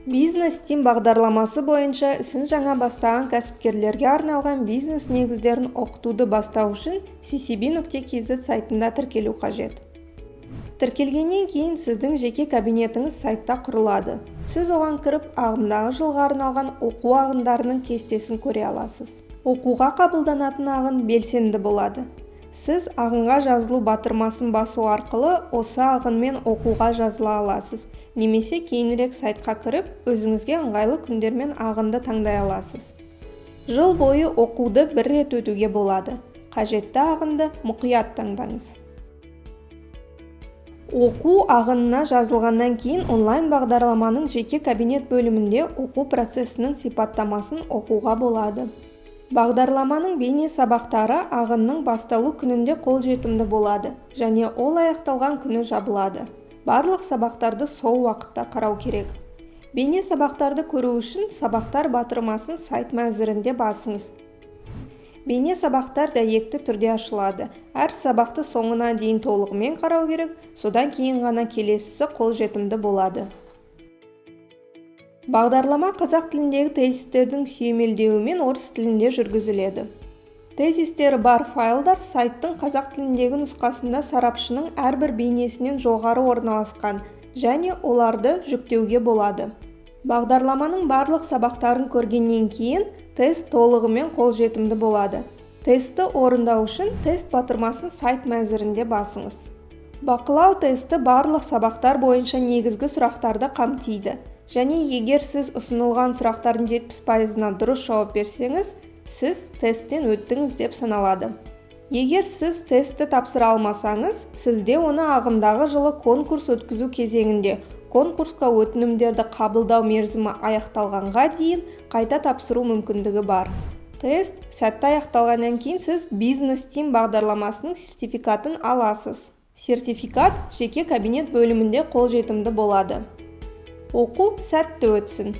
Бизнес Тим бағдарламасы бойынша ісін жаңа бастаған кәсіпкерлерге арналған бизнес негіздерін оқытуды бастау үшін ccb.kz сайтында тіркелу қажет. Тіркелгеннен кейін сіздің жеке кабинетіңіз сайтта құрылады. Сіз оған кіріп, ағымдағы жылға арналған оқу ағындарының кестесін көре аласыз. Оқуға қабылданатын ағын белсенді болады. Сіз «Ағынға жазылу» батырмасын басу арқылы осы ағынмен оқуға жазыла аласыз немесе кейінірек сайтқа кіріп, өзіңізге ыңғайлы күндер мен ағынды таңдай аласыз. Жыл бойы оқуды бір рет өтуге болады. Қажетті ағынды мұқият таңдаңыз. Оқу ағынына жазылғаннан кейін онлайн бағдарламаның жеке кабинет бөлімінде оқу процесінің сипаттамасын оқуға болады. Бағдарламаның бейне сабақтары ағынның басталу күнінде қолжетімді болады және ол аяқталған күні жабылады. Барлық сабақтарды сол уақытта қарау керек. Бейне сабақтарды көру үшін «Сабақтар» батырмасын сайт мәзірінде басыңыз. Бейне сабақтар дәйекті түрде ашылады. Әр сабақты соңына дейін толығымен қарау керек, содан кейін ғана келесісі қолжетімді болады. Бағдарлама қазақ тіліндегі тезистердің сүйемелдеуімен орыс тілінде жүргізіледі. Тезистері бар файлдар сайттың қазақ тіліндегі нұсқасында сарапшының әрбір бейнесінен жоғары орналасқан және оларды жүктеуге болады. Бағдарламаның барлық сабақтарын көргеннен кейін тест толығымен қолжетімді болады. Тестті орындау үшін «Тест» батырмасын сайт мәзірінде басыңыз. Бақылау тесті барлық сабақтар бойынша негізгі сұрақтарды қамтиды және егер сіз ұсынылған сұрақтардың 70%-ына дұрыс жауап берсеңіз, сіз тесттен өттіңіз деп саналады. Егер сіз тестті тапсыра алмасаңыз, сізде оны ағымдағы жылы конкурс өткізу кезеңінде конкурсқа өтінімдерді қабылдау мерзімі аяқталғанға дейін қайта тапсыру мүмкіндігі бар. Тест сәтті аяқталғаннан кейін сіз Бизнес Тим бағдарламасының сертификатын аласыз. Сертификат жеке кабинет бөлімінде қолжетімді болады. Оқу сәтті өтсін!